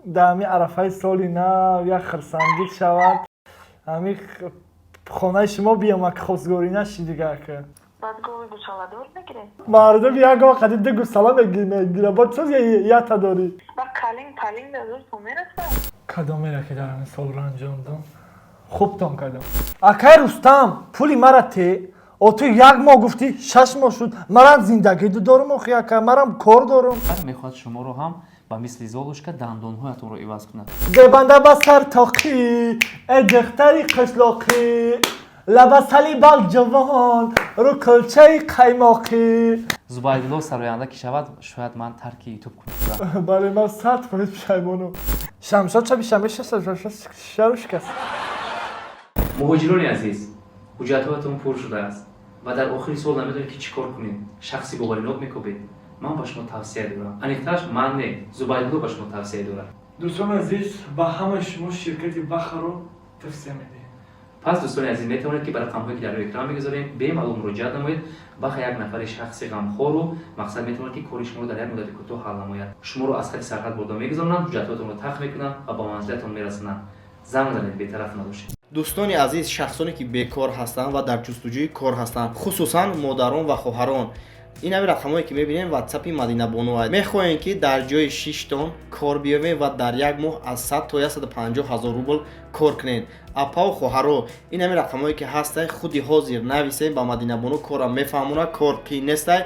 Дар ҳами арафаи соли нав як хурсандӣ шавад. Ҳами хонаи шумо биём, ак, хостгорӣ наши дига, ака. Баъд гови гусоладор мегиред? Мардум як гов қади ду гусала мегира, бо чоз ята дорӣ. Ба калин палин да зуртон мерасад? Кадомера ки дар ҳамин сол ранҷондам, хубтон кардам. Акай Рустам, пули мара те, о, ту як моҳ гуфтӣ, 6 моҳ шуд. Марам зиндагӣ дорум охи, ака, марам кор дорум. Мехоҳад шуморо ҳам ба мисли Золушка дандонҳоятонро иваз кунад. Зебанда ба сар тоқӣ, э духтари қишлоқӣ, лабасали балҷувон, рӯ кулчаи қаймоқӣ. Зубайдулло сароянда ки шавад, шояд ман тарки Ютуб кунам. Бале, ман 100% пушаймонам. Шамшод шаби шанбе шашару шикаст. Муҳоҷирони азиз, ҳуҷҷатҳоятон пур шудааст ва дар охири сол намедонед, ки чӣ кор кунед, шахси боваринок мекобед. Ман ба шумо тавсия дорам, аниқтараш ман не, Зубайдулло ба шумо тавсия дорад. Дӯстони азиз, ба ҳамаи шумо ширкати Бахаро тавсия медиҳем. Пас, дӯстони азиз, метавонед, ки ба рақамҳое, ки дар рӯи экран мегузорем, бемалол муроҷиат намоед. Баха як нафари шахси ғамхору мақсад метавонад, ки кори шуморо дар як муддати кӯтоҳ ҳал намояд. Шуморо аз хати сарҳад бурда мегузаронанд, ҳуҷҷатҳоятонро тақ мекунанд ва ба манзилатон мерасонанд. Занг занед, бетараф набошед. Дӯстони азиз, шахсоне ки бекор ҳастанд ва дар ҷустуҷӯи кор ҳастанд, хусусан модарон ва хоҳарон, ин ҳамин рақамҳое ки мебинем, Ватсапи Мадинабону. Мехоҳем, ки дар ҷои шиштон кор биёбем ва дар як моҳ аз 100 то 150 ҳазор рубл кор кунед. Апаву хоҳаро, ин ҳамин рақамҳое ки ҳастай, худи ҳозир нависем ба Мадинабону, корам мефаҳмонад. Кор қиин нестай.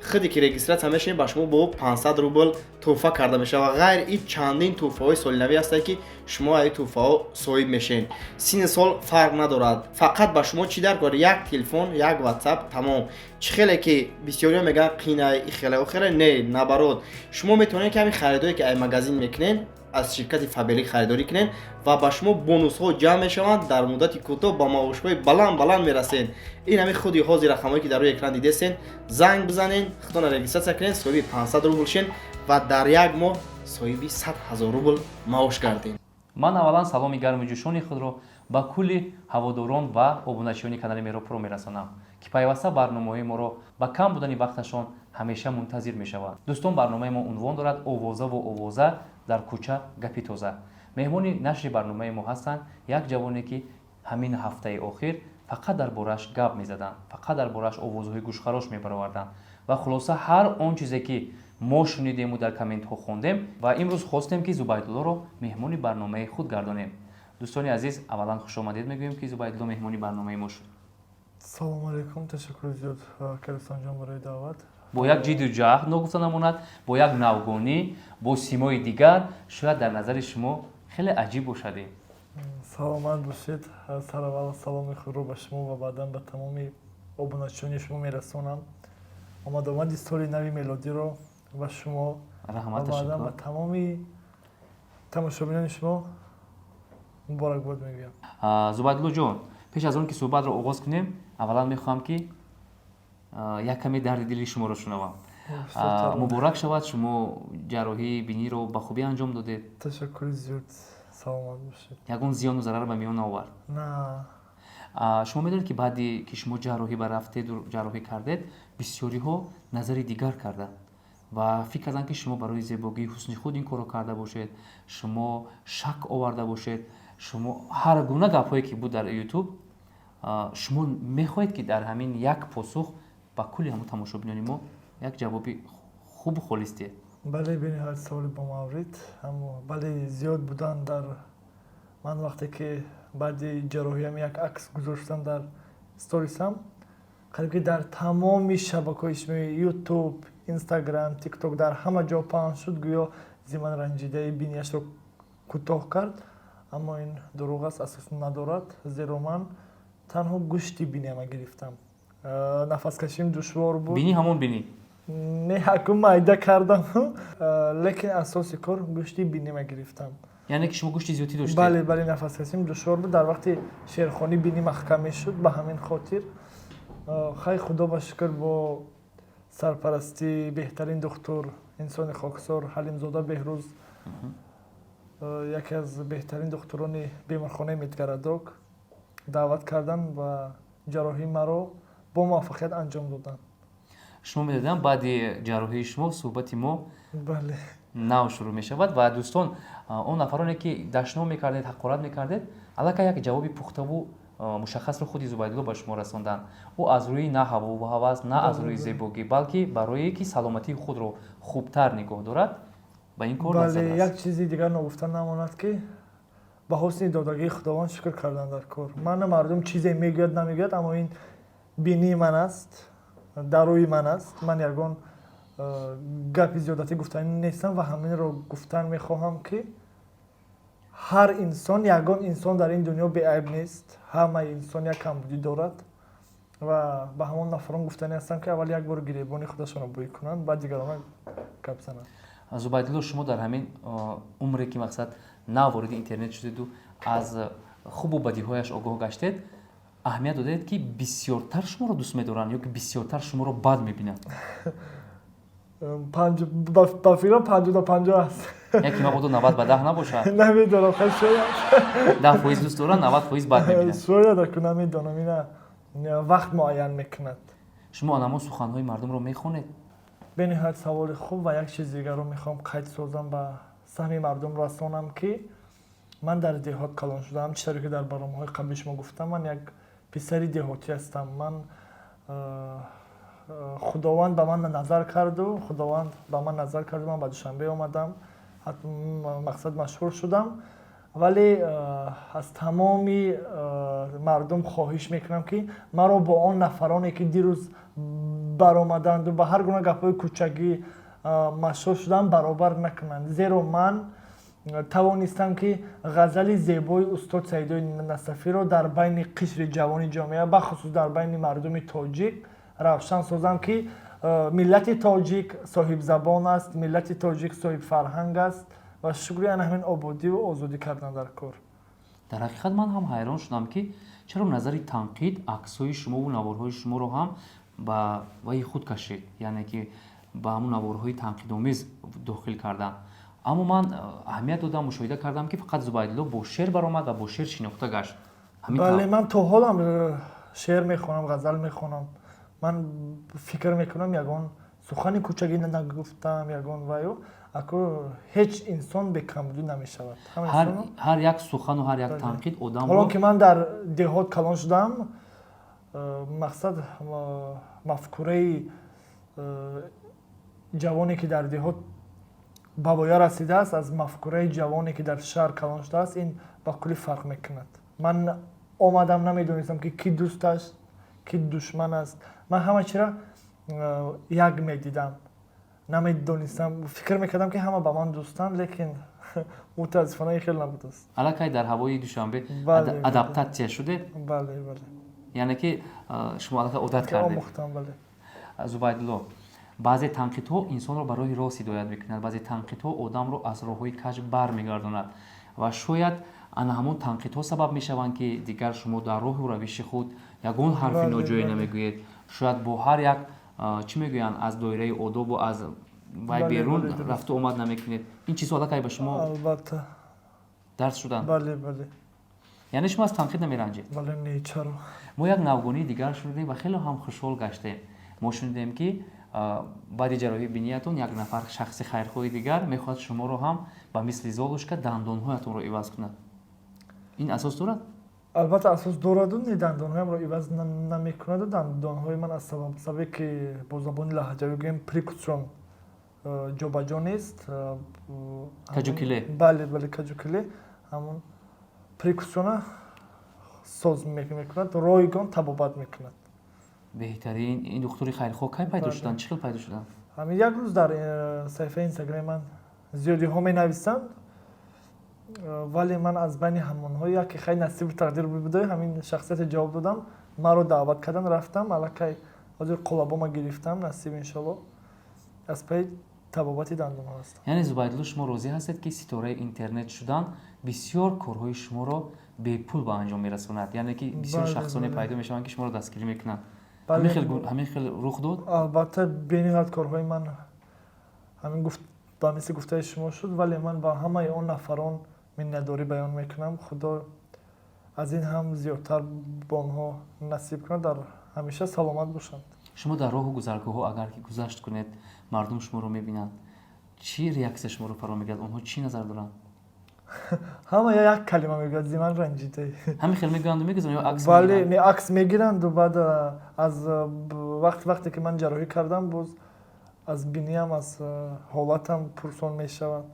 Худе ки регистрация мешавем, ба шумо бо 500 рубл тӯҳфа карда мешавад. Ва ғайр ин чандин тӯҳфаҳои солинавӣ ҳастанд, ки шумо аи тӯҳфаҳо соҳиб мешавед. Синни сол фарқ надорад, фақат ба шумо чӣ дар кор? Як телефон, як Ватсап, тамом. Чӣ хеле ки бисёриҳо мегӯянд, қинай, ихеле, охеле, не, наоборот, шумо метавонед, ки ҳамин харидое ки ай магазин мекунед, аз ширкати Фаберлик харидорӣ кунед ва ба шумо бонусҳо ҷамъ мешаванд, дар муддати кӯтоҳ ба маошҳои баланд баланд мерасед. Ин ҳамин худи ҳозир рақамҳое ки дар рӯи экран дидесен, занг бизанед, худтона регистрация кунед, соҳиби 500 рубл шен ва дар як моҳ соҳиби 100 ҳазор рубл маош гардед. Ман аввалан саломи гарму ҷӯшони худро ба кулли ҳаводорон ва обуначиёни канали Меропро мерасонам, ки пайваста барномаҳои моро ба кам будани вақташон ҳамеша мунтазир мешаванд. Дӯстон, барномаи мо унвон дорад «Овозаву овоза, дар кӯча гапи тоза». Меҳмони нашри барномаи мо ҳастанд як ҷавоне, ки ҳамин ҳафтаи охир фақат дар борааш гап мезаданд, фақат дар борааш овозҳои гӯшхарош мебароварданд ва хулоса, ҳар он чизе ки мо шунидему дар комментҳо хондем ва имрӯз хостем, ки Зубайдуллоро меҳмони барномаи худ гардонем. Дӯстони азиз, аввалан хушомадед мегӯем, ки Зубайдулло меҳмони барномаи мо шуд. Салому алайкум, ташаккури зиёд, Рустамҷон, барои даъват. Бо як ҷидду ҷаҳд, ногуфта намонад, бо як навгонӣ, бо симои дигар, шояд дар назари шумо хеле аҷиб бошад ин. Саломат бошед. Сараввал саломи худро ба шумо ва баъдан ба тамоми обуначиёни шумо мерасонам. Омадомади соли нави мелодиро ба шумо Раҳмат. ва баъдан ба Ташаккур. тамоми тамошобинони шумо муборакбод мегӯям. Зубайдулло ҷон, пеш аз он ки суҳбатро оғоз кунем, аввалан мехоҳам, ки як каме дарди дили шуморо шунавам. Муборак шавад, шумо ҷарроҳии биниро ба хубӣ анҷом додед. Ташаккури зиёд, саломат бошед. Ягон зиёну зарар ба миён наовард? На. Шумо медонед, ки баъди ки шумо ҷарроҳӣ барафтеду ҷарроҳӣ кардед, бисёриҳо назари дигар карданд ва фикр карданд, ки шумо барои зебогии ҳусни худ ин корро карда бошед, шумо шак оварда бошед, шумо ҳар гуна гапҳое ки буд дар Ютуб. Шумо мехоҳед, ки дар ҳамин як посух ба кулли ҳамун тамошобинони мо як ҷавоби хубу холис диҳед. Бале, бениҳоят саволи бомаврид. Аммо бале, зиёд будан дар ман, вақте ки баъди ҷарроҳиям як акс гузоштам дар сторисам, қариб ки дар тамоми шабакаҳои иҷтимоӣ, Ютуб, Инстаграм, Тикток, дар ҳама ҷо паҳн шуд, гӯё зиман ранҷидаи биниашро кӯтоҳ кард. Аммо ин дурӯғ аст, асос надорад, зеро ман танҳо гӯшти биниама гирифтам. Нафаскашим душвор буд. Бинӣ ҳамон бинӣ? Не, ҳакум майда кардам, лекин асоси кор гӯшти бинима гирифтам. Яъне ки шумо гӯшти зиёдтӣ доштед? Бале, нафаскашим душвор буд, дар вақти шеърхонӣ бинӣ маҳкам мешуд. Ба ҳамин хотир, хай, худо ба шукр, бо сарпарастии беҳтарин духтур, инсони хоксор, Ҳалимзода Беҳрӯз, яке аз беҳтарин духтурони беморхонаи Медгородок, даъват карданд ва ҷарроҳии маро бо муваффақият анҷом доданд. Шумо медодам, баъди ҷарроҳии шумо суҳбати мо Бале. Нав шурӯъ мешавад. Ва дӯстон, он нафароне, ки дашном мекардед, ҳақорат мекардед, аллакай як ҷавоби пухтаву мушаххасро худи Зубайдулло ба шумо расонданд. Ӯ аз рӯи на ҳавову ҳавас, на аз рӯи зебогӣ, балки барое ки саломатии худро хубтар нигоҳ дорад, ба ин кор даст Бале, задааст. Як чизи дигар ногуфта намонад, ки ба ҳусни додагии Худованд шукр кардан дар кор. Мана, мардум чизе мегӯяд, намегӯяд, аммо ин бинии ман аст, дар рӯи ман аст. Ман ягон гапи зиёдатӣ гуфтанӣ нестам ва ҳаминро гуфтан мехоҳам, ки ҳар инсон, ягон инсон дар ин дунё беайб нест. Ҳамаи инсон як камбудӣ дорад ва ба ҳамон нафарон гуфтанӣ ҳастам, ки аввал як бор гиребони худашонро бӯй кунанд, баъд дигарона гап зананд. Зубайдулло, шумо дар ҳамин умре, ки мақсад нав вориди интернет шудеду аз хубу бадиҳояш огоҳ гаштед, аҳамият додед, ки бисёртар шуморо дӯст медоранд ё ки бисёртар шуморо бад мебинанд? Ба фикрам, 50 ба 50 аст. Яке мабодо 90 ба 10 набошад? Намедонам, хел шояд. 10% дӯст доранд, 90% бад мебинанд. Шояд, аку намедонам, ина вақт муайян мекунад. Шумо анамон суханҳои мардумро мехонед? Бениҳоят саволи хуб. Ва як чизи дигарро мехоҳам қайд созам, ба саҳми мардум расонам, ки ман дар деҳот калон шудаам. Чӣ тавре ки дар барномаҳои қабли шумо гуфтам, ман як писари деҳотӣ ҳастам. Ман Худованд ба ман назар карду, Худованд ба ман назар карду, ман ба Душанбе омадам, мақсад, машҳур шудам. Вале аз тамоми мардум хоҳиш мекунам, ки маро бо он нафароне, ки дирӯз баромаданду ба ҳар гуна гапҳои кӯчагӣ машҳур шуданд, баробар накунанд, зеро ман тавонистам, ки ғазали зебои устод Саидои Насафиро дар байни қишри ҷавони ҷомеа, бахусус дар байни мардуми тоҷик равшан созам, ки миллати тоҷик соҳибзабон аст, миллати тоҷик соҳибфарҳанг аст ва шукри ана ҳамин ободиву озодӣ кардан дар кор. Дар ҳақиқат, ман ҳам ҳайрон шудам, ки чаро назари танқид аксҳои шумову наворҳои шуморо ҳам ба вайи худ кашид, яъне ки ба ҳамун наворҳои танқидомез дохил карданд. Аммо ман аҳамият додам, мушоҳида кардам, ки фақат Зубайдулло бо шеър баромад ва бо шеър шинохта гашт. Бале, ман то ҳолам шеър мехонам, ғазал мехонам. Ман фикр мекунам, ягон сухани кӯчагӣ нагуфтам, ягон ваю. Аку ҳеҷ инсон бекамбудӣ намешавад. Ҳар як сухану ҳар як танқид одамро Ҳолон ки ман дар деҳот калон шудам, мақсад, мафкураи ҷавоне, ки дар деҳот ба воя расидааст, аз мафкураи ҷавоне, ки дар шаҳр калон шудааст, ин ба куллӣ фарқ мекунад. Ман омадам, намедонистам, ки кӣ дӯст аст, кӣ душман аст. Ман ҳама чиро як медидам, намедонистам, фикр мекардам, ки ҳама ба ман дӯстанд, лекин мутаассифона, ин хел набудааст. Аллакай дар ҳавои Душанбе адаптатсия шудед? Бале. Яъне ки шумо аллакай одат кардед? Омӯхтам, бале. Зубайдулло, баъзе танқидҳо инсонро ба роҳи рост ҳидоят мекунад, баъзе танқидҳо одамро аз роҳҳои каҷ бармегардонад ва шояд ана ҳамон танқидҳо сабаб мешаванд, ки дигар шумо дар роҳу равиши худ ягон ҳарфи ноҷое намегӯед. Шояд бо ҳар як, чӣ мегӯянд, аз доираи одобу аз вай берун рафту омад намекунед. Ин чизҳо аллакай ба шумо Албатта. дарс шуданд? Бале. Яъне шумо аз танқид намеранҷед? Бале, не, чаро? Мо як навгонии дигар шунидем ва хеле ҳам хушҳол гаштем. Мо шунидем, ки баъди ҷарроҳии биниятон як нафар шахси хайрхоҳи дигар мехоҳад шуморо ҳам ба мисли Золушка дандонҳоятонро иваз кунад. Ин асос дорад? Албатта, асос дораду не, дандонҳоямро иваз намекунаду. Дандонҳои ман аз сабабе ки бо забони лаҳҷавӣ гӯем, прикусшон ҷобаҷо нест. Каҷукиле. Бале, каҷукиле. Ҳамон прикусшона соз мекунад, ройгон табобат мекунад. Беҳтарин. Ин духтури хайрхоҳ кай пайдо шуданд, чӣ хел пайдо шуданд? Ҳамин як рӯз дар саҳифаи Инстаграми ман зиёдиҳо менависанд, вале ман аз байни ҳамонҳо яке, хай, насиби тақдир буда, ҳамин шахсияте ҷавоб додам, маро даъват карданд, рафтам. Аллакай ҳозир қолабома гирифтам, насиб, иншолло, аз пайи табобати дандонҳо ҳастам. Яъне, Зубайдулло, шумо розӣ ҳастед, ки ситораи интернет шудан бисёр корҳои шуморо бепул ба анҷом мерасонад, яъне ки бисёр шахсоне пайдо мешаванд, ки шуморо дастгирӣ мекунанд? Ҳамин хел рух дод? Албатта, бениҳоят корҳои ман ҳамин гуфт, ба мисли гуфтаи шумо шуд. Вале ман ба ҳамаи он нафарон миннатдорӣ баён мекунам. Худо аз ин ҳам зиёдтар ба онҳо насиб кунад, дар ҳамеша саломат бошанд. Шумо дар роҳу гузаргоҳҳо агар ки гузашт кунед, мардум шуморо мебинанд. Чӣ реаксия шуморо фаро мегирад? Онҳо чӣ назар доранд? Ҳама як калима мегӯяд: зи ман ранҷидаи. Ҳамин хел мегӯянду мегузоранд ё акс? Бале, не, акс мегиранду баъд аз вақте ки ман ҷарроҳӣ кардам, боз аз биниям, аз ҳолатам пурсон мешаванд.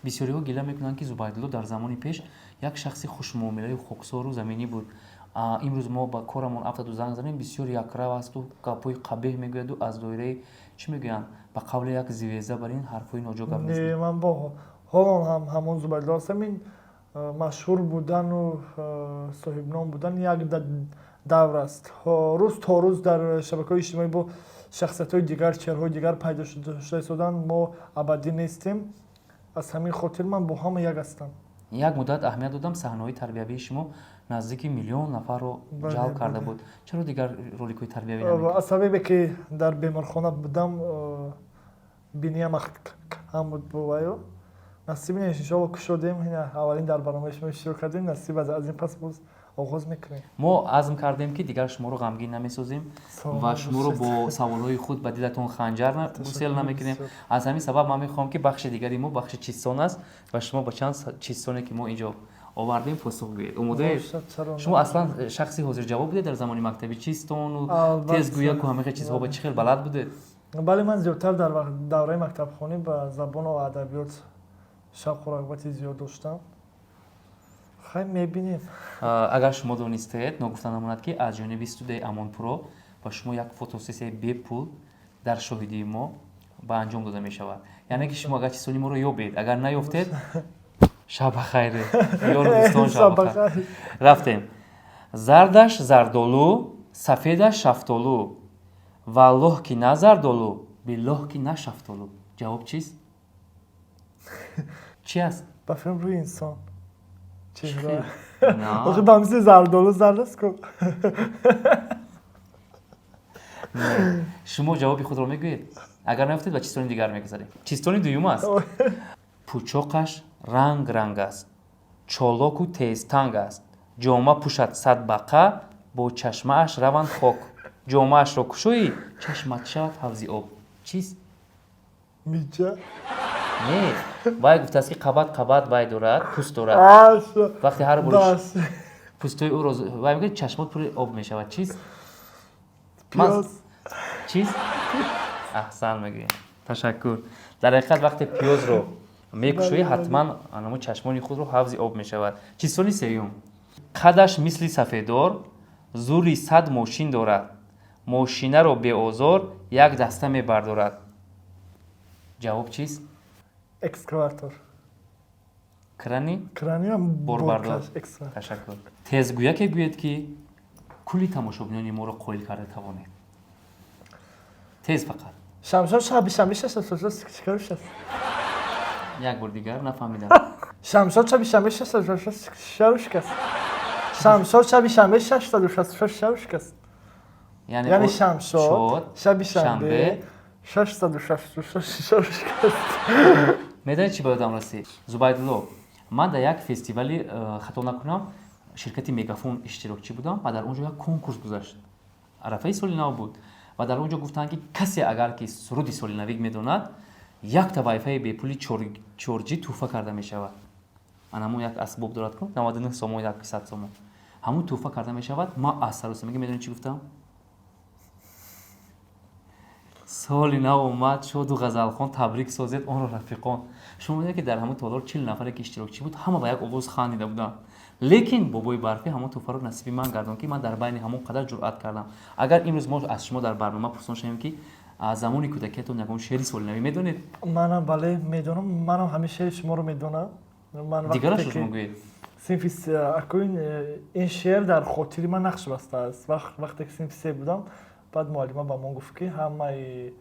Бисёриҳо гила мекунанд, ки Зубайдулло дар замони пеш як шахси хушмуомилаю хоксору заминӣ буд. Имрӯз мо ба корамон афтаду занг занем, бисёр якрав асту гапҳои қабеҳ мегӯяду аз доираи, чӣ мегӯянд, ба қавли як зивеза бар ин ҳарфҳои ноҷо гап мезанад. Ман бо ҳолон ҳам ҳамон Зубайдулло ҳастам. Ин машҳур будану соҳибном будан як давр аст. Рӯз то рӯз дар шабакаҳои иҷтимоӣ бо шахсиятҳои дигар, чеҳраҳои дигар пайдо шуда истоданд. Мо абадӣ нестем, аз ҳамин хотир ман бо ҳама як ҳастам. Як муддат аҳамият додам, саҳнаҳои тарбиявии шумо наздики миллион нафарро ҷалб карда буд. Чаро дигар роликҳои тарбиявӣ намекунед? Аз сабабе ки дар беморхона будам, биниям кам буд бовайо. Насиб ин, иншоалло, кушодем. Аввалин дар барномаи шумо иштирок кардем, насиб аз ин пас боз оғоз мекунем. Мо азм кардем, ки дигар шуморо ғамгин намесозем ва шуморо бо саволҳои худ ба дилатон ханҷар гусел намекунем. Аз ҳамин сабаб ман мехоҳам, ки бахши дигари мо бахши чизсон аст ва шумо ба чанд чизсоне, ки мо инҷо овардем, посух гӯед. Омодаед? Шумо аслан шахси ҳозирҷавоб будед дар замони мактабӣ? Чизстону тезгӯяку ҳамаи чизҳо ба чӣ хел балад будед? Бале, ман зиёдтар дар давраи мактабхонӣ ба забону адабиёт шавқу рағбати зиёд доштам. Хай, мебинем. Агар шумо донистед, ногуфта намонад, ки аз ҷониби студияи Амонпуро ба шумо як фотосессияи бепул дар шоҳидии мо ба анҷом дода мешавад. Яъне ки шумо агар чизони моро ёбед, агар наёфтед, шаб бахайре, ёру дӯстон, шаб бахайр. Рафтем. Зардаш зардолу, сафедаш шафтолу, валлоҳ ки на зардолу, биллоҳ ки на шафтолу. Ҷавоб чист? Чи аст? Ба филм рӯи инсон, чеҳра. Охи ба мисли зардолу зард аст ку. Шумо ҷавоби худро мегӯед? Агар наёфтед, ба чистони дигар мегузарем. Чистони дуюм аст. Пучоқаш ранг ранг аст, чолоку тезтанг аст, ҷома пӯшад сад бақа, бо чашмааш раванд хок, ҷомаашро кушоӣ, чашмат шавад ҳавзи об. Чист? Миҷа. Не, вай гуфтааст, ки қабат қабат вай дорад, пӯст дорад. Вақте ҳар бор пӯстои ӯро вай мекунад, чашмот пури об мешавад. Чист? Чист? Аҳсан мегӯем, ташаккур. Дар ҳақиқат, вақте пиёзро мекушоӣ, ҳатман анамо чашмони худро ҳавзи об мешавад. Чистони сеюм. Қадаш мисли сафедор, зури сад мошин дорад, мошинаро беозор як даста мебардорад. Ҷавоб чист? Экскаватор. Крани. Крани. Борбардор. Ташаккур. Тезгӯяке гӯед, ки кулли тамошобинони моро қоил карда тавонед. Тез фақат. Шамшод шаби шанбе шашшикарушаст. Як бор дигар, нафаҳмидам. Шамшод шаби шанбе шашшикарушкаст. Шамшод шаби шанбе 666 шарушкаст. Яъне шамшод шаби шанбе 666 шарушкаст. Медонед, чӣ ба ёдам расид, Зубайдулло? Ман дар як фестивали, хато накунам, ширкати Мегафон иштирокчӣ будам ва дар он ҷо як конкурс гузашт. Арафаи соли нав буд ва дар он ҷо гуфтанд, ки касе агар ки суруди соли навик медонад, якта вайфаи бепули чорҷӣ тӯҳфа карда мешавад. Ан ҳамон як асбоб дорад ку, 99 сомон, як 100 сомон, ҳамон тӯҳфа карда мешавад. Ман аз саросимагӣ медонед, чӣ гуфтам? Соли нав омад шоду ғазалхон, табрик созед онро рафиқон. Шумо медонед, ки дар ҳамон толор 40 нафаре ки иштирокчӣ буд, ҳама ба як овоз хандида буданд, лекин бобои барфӣ ҳамон тӯҳфаро насиби ман гардонд, ки ман дар байни ҳамон қадар ҷуръат кардам. Агар имрӯз мо аз шумо дар барнома пурсон шавем, ки аз замони кӯдакиятон ягон шеъри солинавӣ медонед? Манам, бале, медонам. Манам ҳамин шеъри шуморо медонам. Дигарашро шумо гӯед. Синфи акун ин шеър дар хотири ман нақш бастааст. Вақте ки синфи се будам, баъд муаллима ба мо гуфт, ки ҳамаи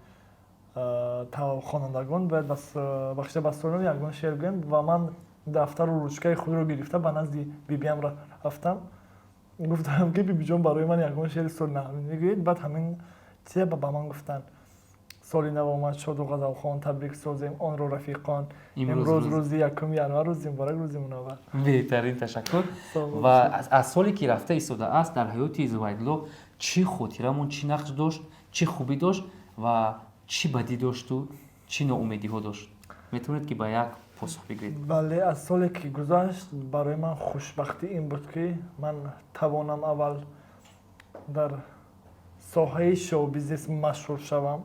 хонандагон бояд бахшида ба соли нав ягон шеър гӯянд, ва ман дафтару ручкаи худро гирифта ба назди бибиам рафтам. Гуфтам, ки бибиҷон, барои ман ягон шеъри соли нав мегӯед. Баъд ҳамин чиза ба ман гуфтанд: соли нав омад шоду ғазалхон, табрик созем онро рафиқон, имрӯз рӯзи якуми январ, рӯзи муборак, рӯзи мунаввар. Беҳтарин, ташаккур. Ва аз соле ки рафта истодааст, дар ҳаёти Зубайдулло чӣ хотирамон, чӣ нақш дошт, чӣ хубӣ дошт ва чӣ бадӣ дошту чӣ ноумедиҳо дошт? Метавонед, ки ба як посух бигӯед? Бале, аз соле ки гузашт, барои ман хушбахтӣ ин буд, ки ман тавонам аввал дар соҳаи шоу-бизнес машҳур шавам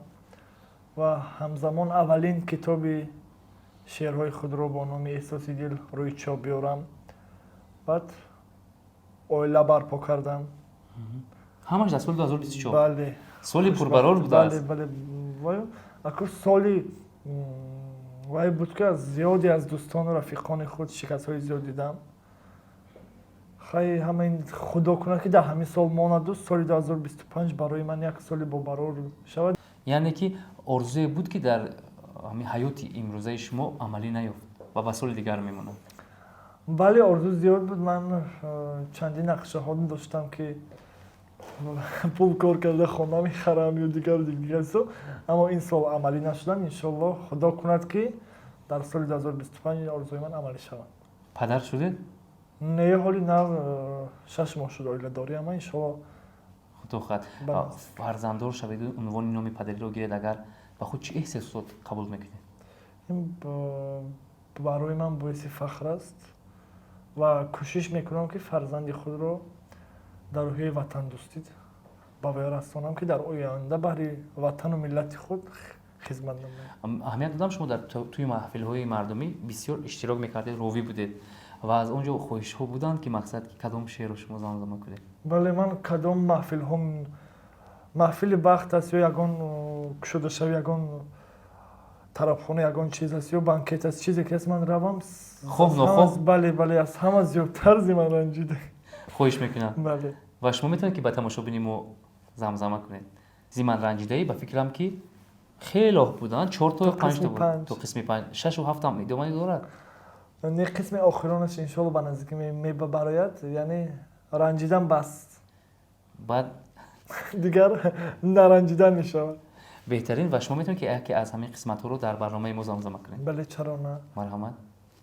ва ҳамзамон аввалин китоби шеърҳои худро бо номи «Эҳсоси дил» рӯи чоп биёрам. Баъд оила барпо кардам. Ҳамаш дар соли 2024? Бале. Соли пурбарор будааст. Бале, бале, аку соли вай буд, ки аз зиёде аз дӯстону рафиқони худ шикастҳои зиёд дидам. Хай, ҳама ин худо кунад, ки дар ҳамин сол монаду соли 2025 барои ман як соли бобарор шавад. Яъне ки орзуе буд, ки дар ҳамин ҳаёти имрӯзаи шумо амалӣ наёфт ва ба соли дигар мемонад? Бале, орзу зиёд буд. Ман чандин нақшаҳо доштам, ки пул кор карда хона мехарам ё дигару дигар, аммо ин сол амалӣ нашуданд. Иншоллоҳ, худо кунад, ки дар соли 2025 орзуи ман амалӣ шавад. Падар шудед? Не, ҳоли нав 6 моҳ шуд оиладорӣ, ама иншоллоҳ. Худо хоҳад, фарзанддор шаведу унвони номи падариро гиред. Агар ба худ чӣ эҳсосот қабул мекунед? Ин барои ман боиси фахр аст ва кӯшиш мекунам, ки фарзанди худро дар рӯҳияи ватандӯстӣ ба вай расонам, ки дар оянда баҳри ватану миллати худ хизмат намояд. Аҳамият додам, шумо дар тӯи маҳфилҳои мардумӣ бисёр иштирок мекардед, ровӣ будед ва аз он ҷо хоҳишҳо буданд, ки мақсад ки кадом шеърро шумо замзама кунед. Бале, ман кадом маҳфилҳо, маҳфили бахт аст ё ягон кушодашави ягон тарабхона, ягон чиз аст ё банкет аст, чизе ки аст, ман равам. Хоҳ нохоҳ. Бале, аз ҳама зиёдтар зи ман ранҷида. Хоҳиш мекунам. Бале. Ва шумо метавонед, ки ба тамошобини мо замзама кунед «Зи ман ранҷидаӣ». Ба фикрам, ки хело буданд, чорто, панҷто буд, то қисми панҷ, шашу ҳафтам идома дорад? Не, қисми охиронаш иншоалло ба наздикӣ мебарояд. Яъне ранҷидан бас. Баъд? Дигар наранҷидан мешавад. Беҳтарин. Ва шумо метавонед, ки яке аз ҳамин қисматҳоро дар барномаи мо замзама кунед? Бале, чаро на. Марҳамат.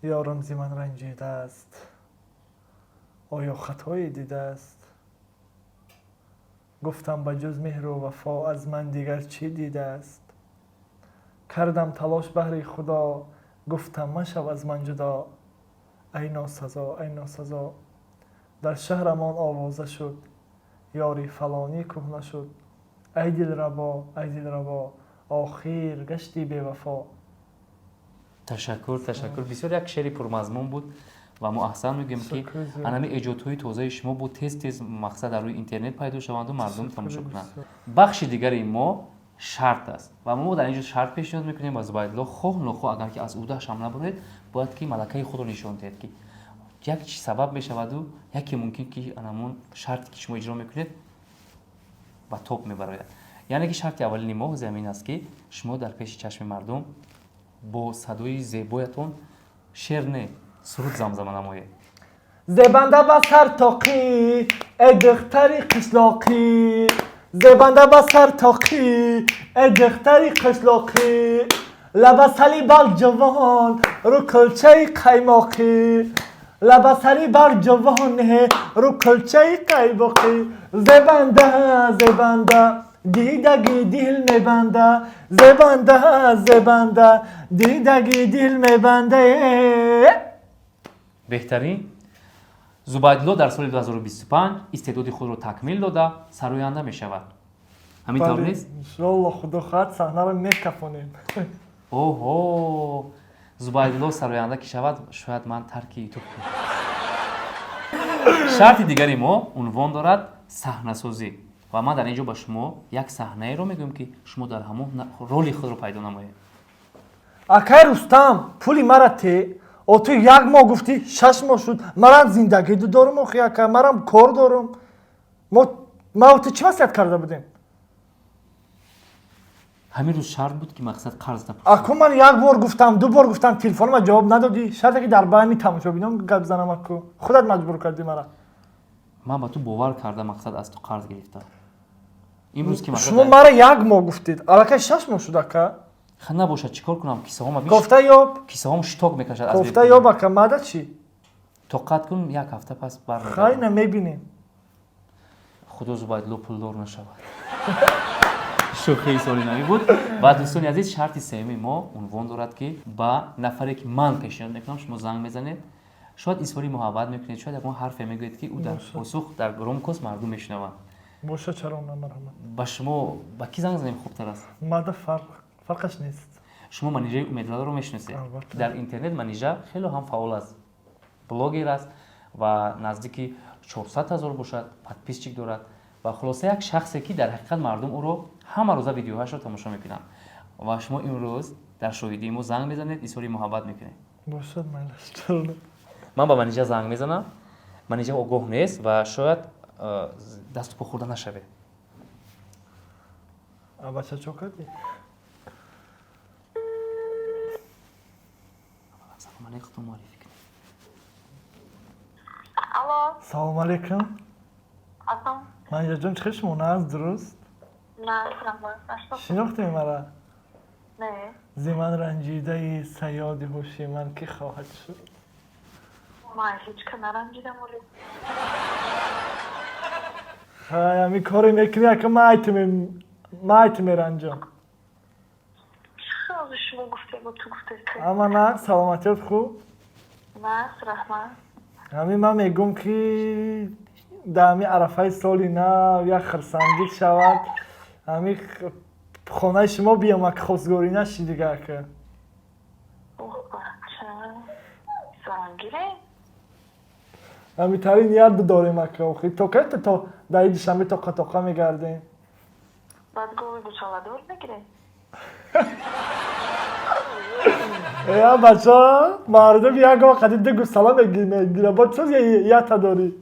Ёрам зи ман ранҷидааст, оё хатое дидааст? Гуфтам, ба ҷуз меҳру вафо аз ман дигар чӣ дидааст? Кардам талош баҳри худо, гуфтам, машав аз ман ҷудо. Ай носазо, ай носазо, дар шаҳрамон овоза шуд, ёри фалонӣ кӯҳна шуд. Ай дилрабо, ай дилрабо, охир гашти бевафо. Ташаккур, ташаккур. Бисёр як шеъри пурмазмун буд ва мо аҳсан мегӯем, ки анами эҷодҳои тозаи шумо бо тез тез мақсад дар рӯи интернет пайдо шаванду мардум тамошо кунанд. Бахши дигари мо шарт аст ва мо дар ин ҷо шарт пешниҳод мекунем ва Зубайдулло, хоҳ нохоҳ, агар ки аз ӯдааш ҳам набароед, бояд ки малакаи худро нишон диҳед, ки як чи сабаб мешаваду яке мумкин, ки анамон шарте ки шумо иҷро мекунед, ба тоб мебарояд. Яъне ки шарти аввалини мо замин аст, ки шумо дар пеши чашми мардум бо садои зебоятон шеър не, суруд замзама намоед. Зебанда ба сар тоқӣ, э духтари қишлоқӣ, зебанда ба сар тоқӣ, э духтари қишлоқӣ, лабасали барҷавон, рӯ кулчаи қаймоқӣ, лабасали барҷавон, рӯ кулчаи қаймоқӣ. Зебанда, зебанда, дидаги дил мебанда, зебанда, зебанда, дидаги дил мебанда. Беҳтарин. Зубайдулло дар соли 2025 истеъдоди худро такмил дода, сароянда мешавад. Ҳамин тавр нест? Иншоалло, худо хоҳад, саҳнаро мекафонем. Оҳо, Зубайдулло сароянда ки шавад, шояд ман тарки ютуб кунам. Шарти дигари мо унвон дорад «Саҳнасозӣ» ва ман дар ин ҷо ба шумо як саҳнаеро мегӯям, ки шумо дар ҳамон роли худро пайдо намоед. Акай Рустам, пули мара те. О, ту як моҳ гуфтӣ, 6 моҳ шуд. Марам зиндагӣ дорум охи, ака, марам кор дорум. Ма ту чӣ васият карда будем? Ҳамин рӯз шарт буд, ки мақсад қарз напурсӣ. Аку, ман як бор гуфтам, ду бор гуфтам, телефонма ҷавоб надодӣ. Шарте ки дар байни тамошобинон гап занам, аку, худат маҷбур кардӣ мара. Ман ба ту бовар карда, мақсад аз ту қарз гирифтам. Имрӯз ки мақсад Шумо мара як моҳ гуфтед, аллакай 6 моҳ шуд, ака. Ха, набошад, чӣ кор кунам? Кисаҳома Кофта ёб. Кисаҳом шток мекашад аз Кофта бепулӣ. ёб, ака, мада чӣ? Тоқат кун, як ҳафта пас бармегардам. Хай, на, мебинем. Худо Зубайдулло пулдор нашавад. Шӯхии соли навӣ буд. Ва дӯстони азиз, шарти сеюми мо унвон дорад, ки ба нафаре, ки ман пешниҳод мекунам, шумо занг мезанед, шояд изҳори муҳаббат мекунед, шояд ягон ҳарфе мегӯед, ки ӯ дар посух дар громкость мардум мешунаванд. Боша, чаро на, марҳамат. Ба шумо ба кӣ занг занем хубтар аст? Мада фарқаш нест. Шумо Манижаи Умедларо мешиносед? Албатта. Дар интернет Манижа хело ҳам фаъол аст, блогер аст ва наздики 400 ҳазор бошад подписчик дорад ва хулоса, як шахсе, ки дар ҳақиқат мардум ӯро ҳама рӯза видеоҳояшро тамошо мекунанд. Ва шумо имрӯз дар шоҳидии мо занг мезанед, изҳори муҳаббат мекунед. Бошад, майлаш, чаро на. Ман ба Манижа занг мезанам, Манижа огоҳ нест ва шояд дасту по хӯрда нашавед. А бача чо кардӣ? Салом алейкум, худтон муаррифӣ кунед. Алло. Салом алейкум. Ассалом. Манижаҷон, чӣ хел шумо, нағз, дуруст? На, раҳмат. Нашто. Шинохтем мара? Не. Зи ман ранҷидаи саёди ҳуши ман кӣ хоҳад шуд? Ман ҳеҷ ка наранҷидам оле. Хай, ҳами коре мекунӣ, ака, ман айти меранҷам. Чӣ хел шумо гуфте, бо ту гуфте? Ама нағз, саломатиёт хуб? Нағз, раҳмат. Ҳамин ман мегӯм, ки дар ҳамин арафаи соли нав як хурсандӣ шавад, ҳамин хонаи шумо биём, ака, хостгорӣ наши дига, ака. Оҳ, бача. Зангире? Ҳамитари ният бидорем, ака, охи то кай то дар душанбе тоқа тоқа мегардем. Баъд гови гусоладор мегирем? Я бача, мардум як гов қади ду гусала мегира, бо чоз ята дорӣ?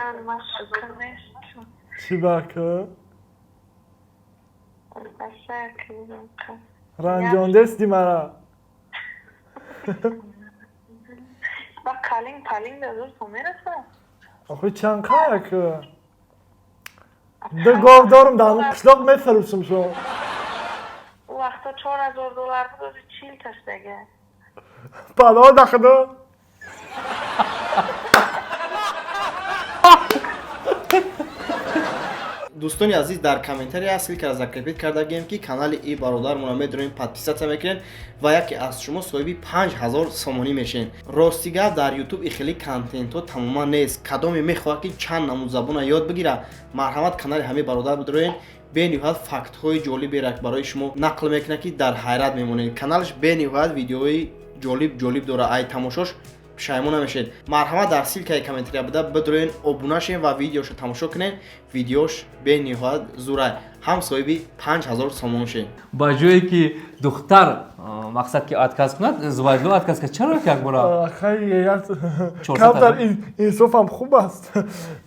Яъне ман шукр нест. Чӣ ба, ака? Бача, ка. Ранҷондести мара? Ба калинг палинг да зур мерасад? Охи чанд қай, ака? Ду гов дорум, дар ҳамон қишлоқ мефурӯшам шо. У вақто 4000 доллар буд, ози 40 таштага. Пано да худо. Дӯстони азиз, дар комментария ссылка ра закрепить кардагем, ки канали и бародармонро медонем, подписаться мекунед ва яке аз шумо соҳиби 5000 сомонӣ мешед. Рости гап, дар ютуб и хеле контентҳо тамоман нест. Кадоме мехоҳад, ки чанд намуд забона ёд бигирад, марҳамат, канали ҳамин бародар бидроед. Бениҳоят фактҳои ҷолиберо барои шумо нақл мекунад, ки дар ҳайрат мемонед. Каналаш бениҳоят видеои ҷолиб ҷолиб дорад, ай тамошош пушаймон намешед. Марҳамат, дар ссылка и комментария буда бидроен, обуна шен ва видеошо тамошо кунед. Видеош бениҳоят зурай, ҳам соҳиби 5000 сомон шен. Ба ҷое ки духтар мақсад ки отказ кунад, Зубайдулло отказ кард. Чаро ки якбора? Хай, камтар инсофам хуб аст.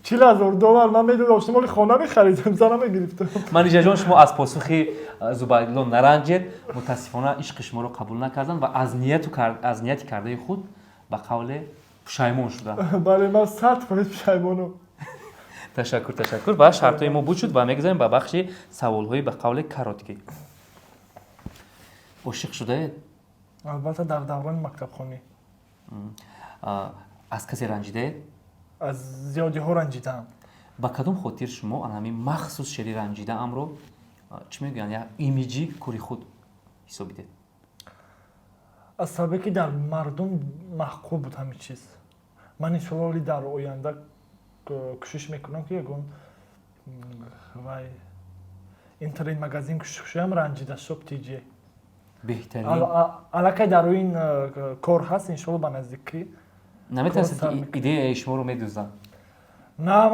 40 000 доллар ман медодоштам, оли хона мехаридам, зана мегирифтам. Манижаҷон, шумо аз посухи Зубайдулло наранҷед. Мутаассифона, ишқи шуморо қабул накарданд ва аз нияти кардаи худ ба қавле пушаймон шудам. Бале, ман 100% пушаймонам. Ташаккур, ташаккур. Ва шартҳои мо буд шуд ва мегузарем ба бахши саволҳои ба қавле короткий. Ошиқ шудаед? Албатта, дар даврони мактабхонӣ. Аз касе ранҷидаед? Аз зиёдиҳо ранҷидаам. Ба кадом хотир шумо ана ҳамин махсус шери ранҷидаамро, чӣ мегӯянд, як имиҷи кори худ ҳисобидед? Аз сабабе ки дар мардум маъқул буд ҳамин чиз. Ман иншолло оли дар оянда кӯшиш мекунам, ки ягон вай интернет магазин кушоям, ранҷида шоп тж. Беҳтарин. Аллакай дар ин кор ҳаст, иншолло ба наздикӣ. Наметарсед, ки идеяи шуморо медузданд? На,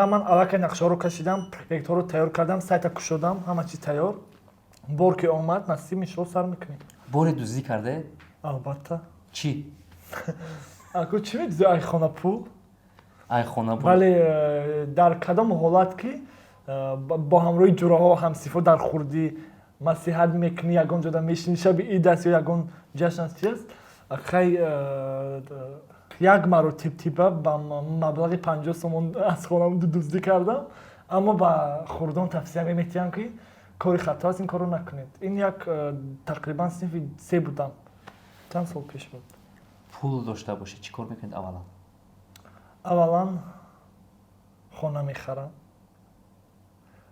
ман аллакай нақшаҳоро кашидам, проектҳоро тайёр кардам, сайта кушодам, ҳама чиз тайёр. Бор ки омад, насиб, иншолло сар мекунем. Боре дуздӣ кардаед? Албатта. Чӣ? Аку, чӣ медуздӣ? Айхона пул. Айхона пул. Вале дар кадом ҳолат ки бо ҳамроҳи ҷураҳо, ҳамсифо дар хурдӣ маслиҳат мекунӣ, ягон ҷода мешинӣ, шаби ид аст ё ягон ҷашн аст, чи аст, хай, як маротиб тиба ба маблағи 50 сомон аз хонам дуздӣ кардам. Аммо ба хурдон тавсия мемедиҳам, ки кори хато аст, ин корро накунед. Ин як тақрибан синфи се будам, чанд сол пеш буд. Пул дошта бошед, чӣ кор мекунед аввалан? Аввалан Хона мехарам,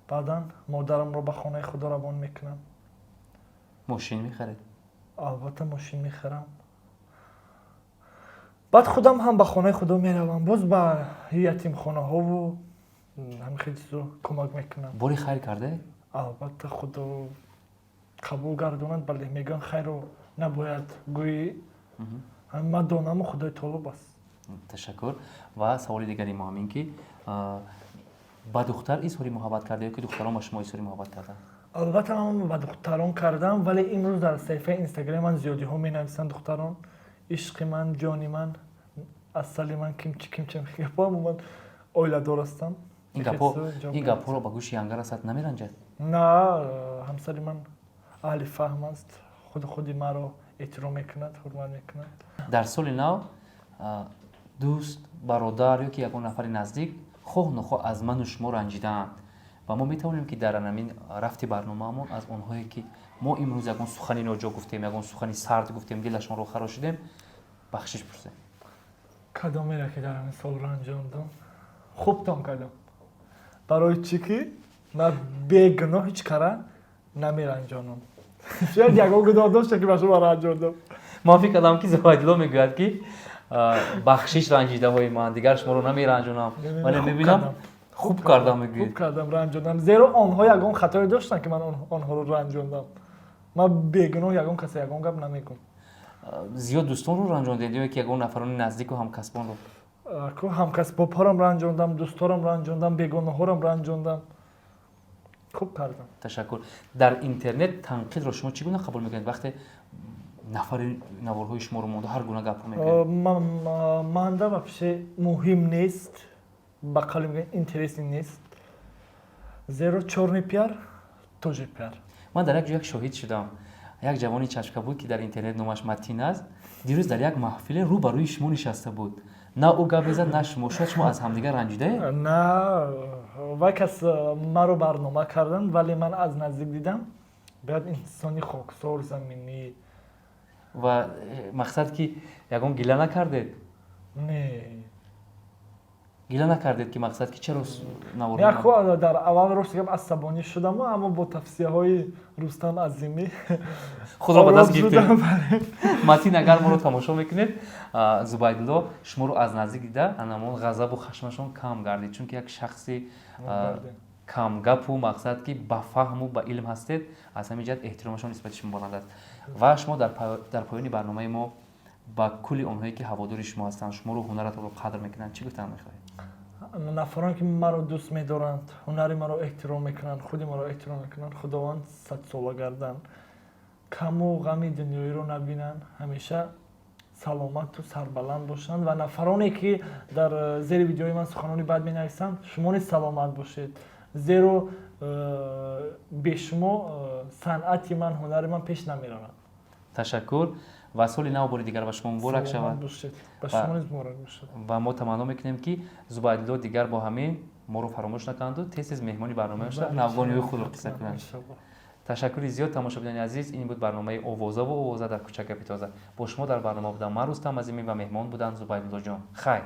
баъдан модарамро ба хонаи худо равон мекунам. Мошин мехаред? Албатта, мошин мехарам. Баъд худам ҳам ба хонаи худо меравам, боз ба ятимхонаҳову ҳамин хел чизо кӯмак мекунам. Бори хайр кардаед? Албатта, Худо қабул гардонад. Бале, мегӯянд, хайро набояд гӯӣ, ман донаму Худои таоло бас. Ташаккур. Ва саволи дигари мо ҳамин ки ба духтар изҳори муҳаббат карда ё ки духтарон ба шумо изҳори муҳаббат карданд? Албатта, ман ба духтарон кардам, вале имрӯз дар саҳифаи Инстаграми ман зиёдиҳо менависанд духтарон: ишқи ман, ҷони ман, асали ман, кимчи кимчи гапҳо. Ман оиладор ҳастам. Ин гапҳоро ба гӯши янга расад, намеранҷад? На, ҳамсари ман аҳли фаҳм аст, худи маро эҳтиром мекунад, ҳурмат мекунад. Дар соли нав дӯст, бародар ё ки ягон нафари наздик хоҳ нохоҳ аз ману шумо ранҷидаанд ва мо метавонем, ки дар анамин рафти барномаамон аз онҳое, ки мо имрӯз ягон сухани ноҷо гуфтем, ягон сухани сард гуфтем, дилашонро харошидем, бахшиш пурсем. Кадомере ки дар ҳамин сол ранҷондам, хубтон кардам. Барои чӣ ки ман бегуноҳ ҳеҷ кара намеранҷонам. Шояд ягон гуноҳ дошта, ки ба шумо ранҷондам. Ман фикр кардам, ки Зубайдулло мегӯяд, ки бахшиш, ранҷидаҳои ман, дигар шуморо намеранҷонам, вале мебинам, хуб кардам мегӯед. Хуб кардам, ранҷондам, зеро онҳо ягон хатое доштанд, ки ман онҳоро ранҷондам. Ман бегуноҳ ягон касе ягон гап намегӯм. Зиёд дӯстонро ранҷондед ё ки ягон нафарони наздику ҳамкасбонро? Ку ҳамкасбобҳорам ранҷондам, дӯстҳорам ранҷондам, бегонаҳорам ранҷондам. Хуб кардам. Ташаккур. Дар интернет танқидро шумо чӣ гуна қабул мекунед, вақте нафари наворҳои шуморо монда, ҳар гуна гапҳо мекунед? Манда вообще муҳим нест, ба қавли мегӯянд, интересный нест, зеро чёрный пиар тоже пиар. Ман дар як ҷо як шоҳид шудам. Як ҷавони чашка буд, ки дар интернет номаш Матин аст. Дирӯз дар як маҳфиле рӯ ба рӯи шумо нишаста буд. На ӯ гап мезад, на шумо. Шояд шумо аз ҳамдигар ранҷидаед? На, вай кас маро барнома карданд, вале ман аз наздик дидам, бояд инсони хоксор, заминӣ. Ва мақсад ки ягон гила накардед? Не. Гила накардед, ки мақсад ки чаро навор? Яко дар аввал, рост гап, асабонӣ шудам, аммо бо тавсияҳои Рустам Азимӣ худро ба даст ором гирифтед. шудам, бале. Матин, агар моро тамошо мекунед, Зубайдулло шуморо аз наздик дида, анамон ғазабу хашмашон кам гардид, чунки як шахси камгапу, мақсад ки ба фаҳму ба илм ҳастед. Аз ҳамин ҷиҳат эҳтиромашон нисбати шумо баланд аст. Ва шумо дар поёни барномаи мо ба кулли онҳое, ки ҳаводори шумо ҳастанд, шуморо, ҳунаратонро қадр мекунанд, чӣ гуфтан мехоҳед? Нафароне, ки маро дӯст медоранд, ҳунари маро эҳтиром мекунанд, худи маро эҳтиром мекунанд, Худованд садсола гарданд, каму ғами дунёиро набинанд, ҳамеша саломату сарбаланд бошанд. Ва нафароне, ки дар зери видеои ман суханони бад менависанд, шумо низ саломат бошед, зеро бе шумо санъати ман, ҳунари ман пеш намеравад. Ташаккур ва соли нав бори дигар ба шумо муборак Саломат шавад. бошед, ба шумо низ муборак бошад. Ва мо таманно мекунем, ки Зубайдулло дигар бо ҳамин моро фаромӯш накунанду тез тез меҳмони барнома шуда, навгониҳои худро қисса кунанд. Иншаллоҳ. Ташаккури зиёд, тамошобинони азиз. Ин буд барномаи «Овозаву овоза» дар кӯча гапи тоза. Бо шумо дар барнома будам ман, Рустам Азимӣ, ва меҳмон буданд Зубайдуллоҷон. Хайр.